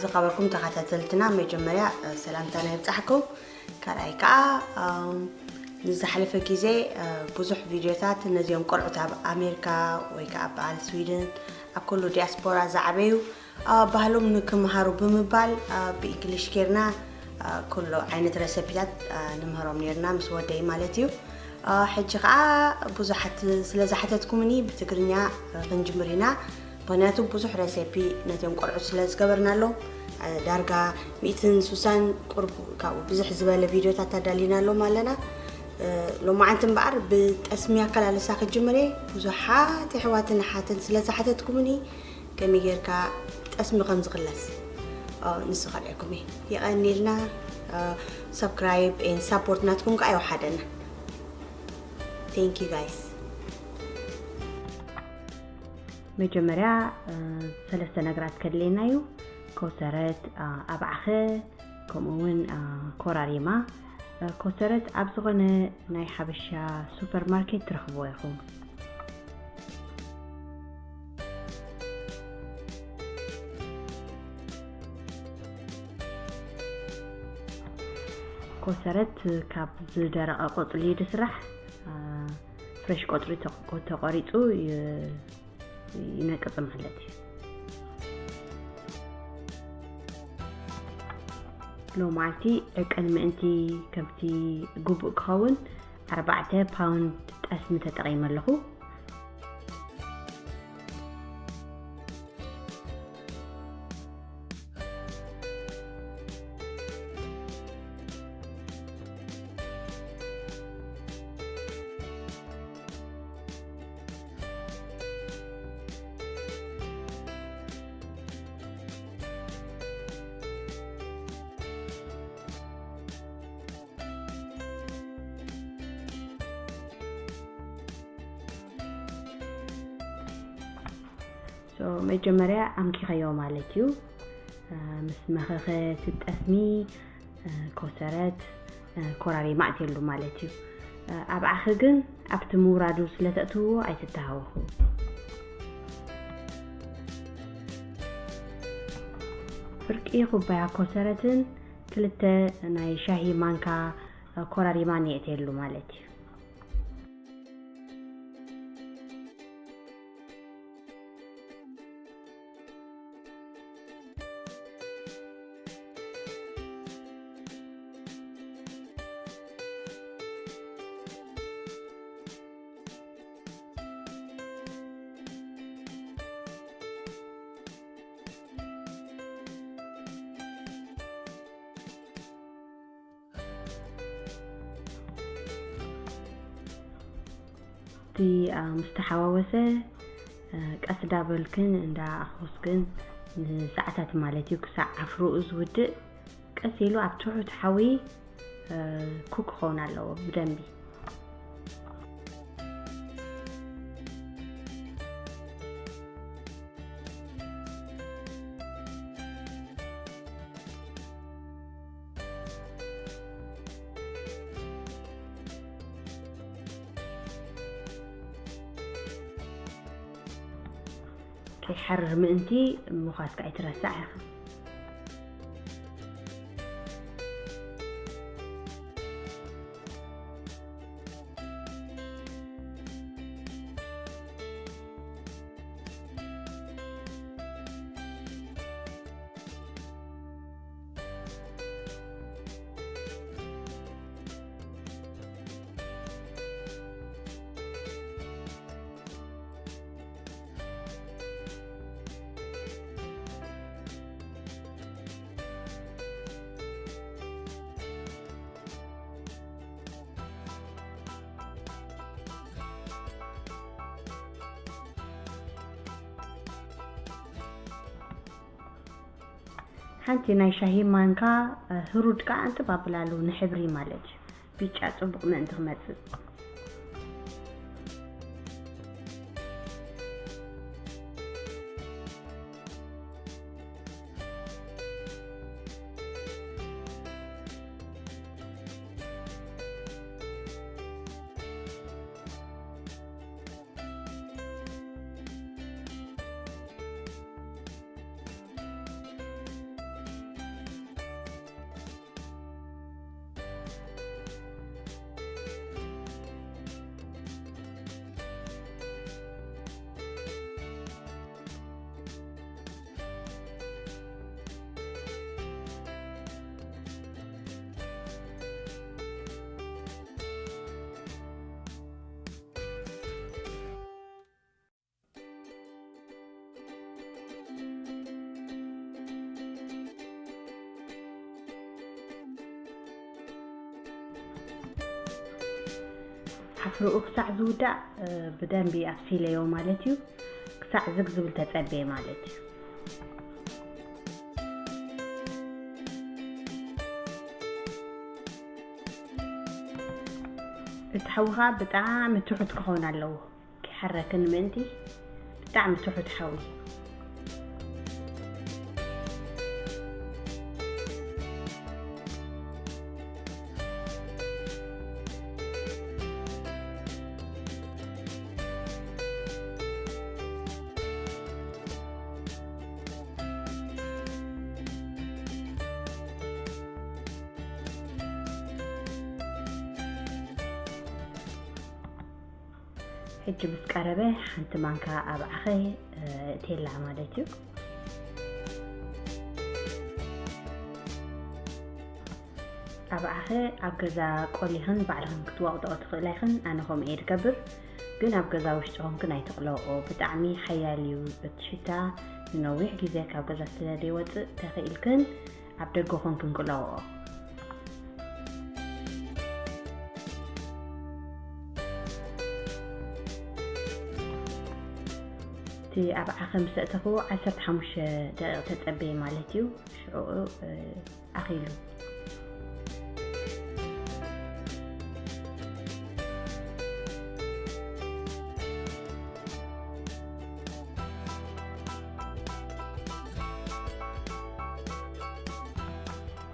ዝኸበርኩም ተኸታተልትና፣ መጀመርያ ሰላምታና ይብጻሕኩም። ካልኣይ ከዓ ንዝሓለፈ ግዜ ብዙሕ ቪድዮታት ነዚኦም ቆልዑት ኣብ ኣሜሪካ ወይ ከዓ ኣብ በዓል ስዊድን፣ ኣብ ኩሉ ዲያስፖራ ዝዓበዩ ባህሎም ንክምሃሩ ብምባል ብእንግሊሽ ጌርና ኩሉ ዓይነት ረሰፒታት ንምህሮም ኔርና፣ ምስ ወደይ ማለት እዩ። ሕጂ ከዓ ብዙሓት ስለ ዝሓተትኩምኒ ብትግርኛ ክንጅምር ኢና። ምክንያቱ ብዙሕ ረሴፒ ነቶም ቆልዑት ስለ ዝገበርናሎም፣ ዳርጋ ሚእትን ሱሳን ቁርብ ካብኡ ብዙሕ ዝበለ ቪድዮታት ኣዳሊናሎም ኣለና። ሎማዓንቲ እምበኣር ብጠስሚ ኣከላልሳ ክጅምር እየ። ብዙሓት ኣሕዋትን ኣሓትን ስለ ዝሓተትኩምኒ ከመይ ጌርካ ጠስሚ ከም ዝኽለስ ንሱ ከርእየኩም እየ። የቐንየልና። ሰብስክራይብ ኤን ሳፖርት ናትኩም ከዓ ይወሓደና። Thank you guys። መጀመርያ ሰለስተ ነገራት ከድልየና እዩ። ኮሰረት፣ ኣባዕኸ፣ ከምኡ እውን ኮራሪማ። ኮሰረት ኣብ ዝኾነ ናይ ሓበሻ ሱፐርማርኬት ትረኽብዎ ኢኹም። ኮሰረት ካብ ዝደረቐ ቆፅሊ እዩ ዝስራሕ። ፍሬሽ ቆፅሊ ተቆሪፁ ይነቅፅ ማለት እዩ። ሎማዓልቲ ዕቅን ምእንቲ ከምቲ ግቡእ ክኸውን ኣርባዕተ ፓውንድ ጠስሚ ተጠቒመ ኣለኹ። መጀመርያ ኣምኪኸዮ ማለት እዩ። ምስ መኸኸ ትጠስሚ ኮሰረት ኮራሪማ ኣትየሉ ማለት እዩ። ኣብ ዓኺ ግን ኣብቲ ምውራዱ ስለ ተእትውዎ ኣይትተሃወኹ። ፍርቂ ኩባያ ኮሰረትን ክልተ ናይ ሻሂ ማንካ ኮራሪማ ንየእትየሉ ማለት እዩ። እቲ ምስ ተሓዋወሰ ቀስ ዳበልክን እንዳ ኣኾስክን ንሰዓታት ማለት እዩ፣ ክሳዕ ዓፍርኡ ዝውድእ ቀስ ኢሉ ኣብ ትሑት ሓዊ ኩክ ክኸውን ኣለዎ ብደንቢ። ከይሓርር ምእንቲ ምዃስካ ኣይትረሳዕ ኢኻ። ሓንቲ ናይ ሻሂ ማንካ ህሩድ ከዓ እንጥብ ኣብላሉ ንሕብሪ ማለት እዩ። ቢጫ ጽቡቕ ምእንቲ ክመጽእ። ኣፍርኡ ክሳዕ ዝውዳእ ብደንቢ ኣብሲለዮ ማለት እዩ። ክሳዕ ዝግ ዝብል ተጸበየ ማለት እዩ። እቲ ሓዊ ከዓ ብጣዕሚ ትሑት ክኸውን ኣለዎ። ከይሓረክን ምእንቲ ብጣዕሚ ትሑት ሓዊ። ሕጂ ምስ ቀረበ ሓንቲ ማንካ ኣብ ዓኸ እቴላ ማለት እዩ። ኣብ ዓኸ ኣብ ገዛ ቆሊኽን ባዕልኽን ክትወቕጥኦ ትኽእላ ኢኽን። ኣነ ከምኡ እየ ዝገብር፣ ግን ኣብ ገዛ ውሽጢ ኾንክን ኣይትቕለኦ። ብጣዕሚ ሓያል እዩ እቲ ሽታ። ንነዊሕ ግዜ ካብ ገዛ ስለ ዘይወፅእ ተኽኢልክን ኣብ ደገ ኾንክን ቅለኦ። እቲ ኣብ ዓኸ ምስ ኣእተኽዎ ዓሰርተ ሓሙሽተ ደቂቕ ተጸበየ ማለት እዩ። ሽዑ ኣኺሉ።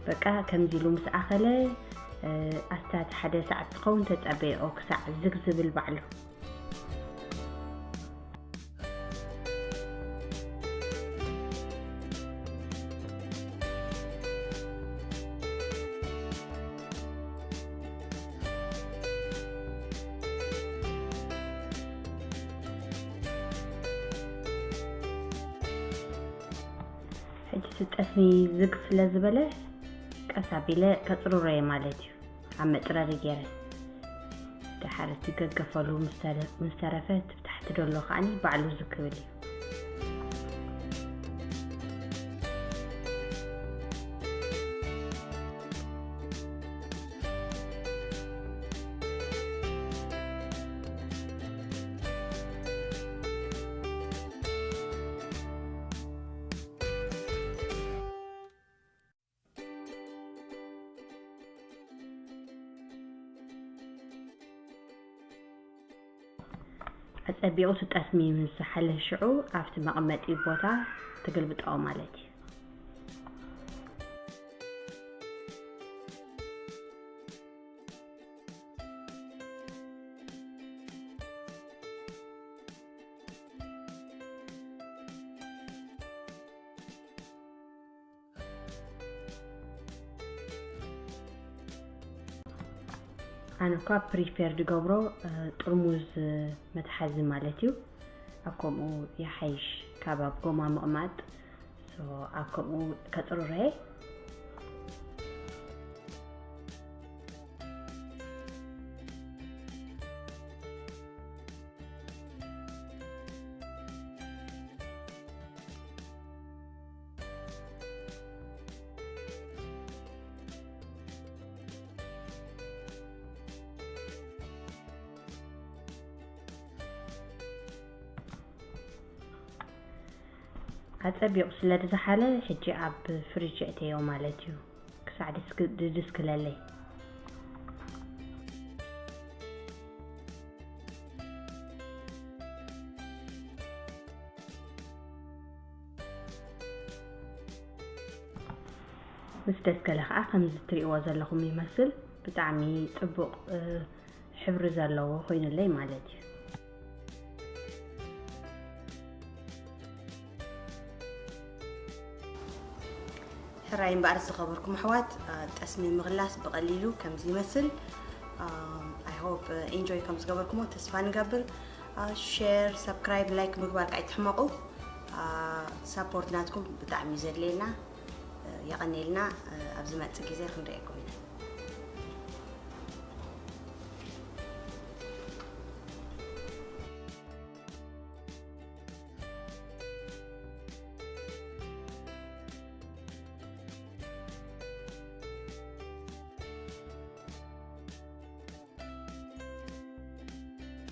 በቃ ከምዚ ኢሉ ምስ ኣኸለ ኣስታት ሓደ ሰዓት ዝኸውን ተጸበይኦ ክሳዕ ዝግ ዝብል ባዕሉ። ሕጂ እቲ ጠስሚ ዝግ ስለ ዝበለ ቀስ ኣቢለ ከጽርሮ እየ ማለት እዩ። ኣብ መጽረሪ ገይረ። ደሓር እቲ ገገፈሉ ምስ ተረ-፣ ምስ ተረፈ እቲ ብታሕቲ ዘሎ ከዓኒ ባዕሉ ዝግ ክብል እዩ። ኣጸቢቑ እቲ ጠስሚ ምስ ዝሓለ ሽዑ ኣብቲ መቐመጢ ቦታ ትግልብጦ ማለት እዩ። ኣነ እኳ ፕሪፌር ዝገብሮ፣ እ፣ ጥርሙዝ፣ እ፣ መትሓዚ ማለት እዩ። ኣብ ከምኡ ይሓይሽ ካብ ኣብ ጎማ ምቕማጥ። ሶ፣ ኣብ ከምኡ ከጽርሮ እየ። ኣጸቢቑ ስለ ዝሓለ፣ ሕጂ ኣብ ፍሪጅ የእተዮ ማለት እዩ። ክሳዕ ድስክ-፣ ድድስክለለይ። ምስ ደስከለ ኸዓ ከምዚ ትሪእዎ ዘለኹም ይመስል። ብጣዕሚ ጽቡቕ፣ እ፣ ሕብሪ ዘለዎ ኮይኑለይ ማለት እዩ። ሕራይ እምበኣር ዝኸበርኩም ኣሕዋት፣ እ፣ ጠስሚ ምኽላስ ብቐሊሉ ከምዚ ይመስል። እ፣ I hope፣ እ፣ ኢንጆይ ከም ዝገበርኩሞ ተስፋ ንገብር። እ፣ ሼር፣ ሳብስክራይብ፣ ላይክ ምግባር ከዓ ኣይትሕመቑ። እ፣ ሳፖርት ናትኩም ብጣዕሚ እዩ ዘድልየና። እ፣ የቐንየልና። እ፣ ኣብ ዝመጽእ ግዜ ክንርእየኩም።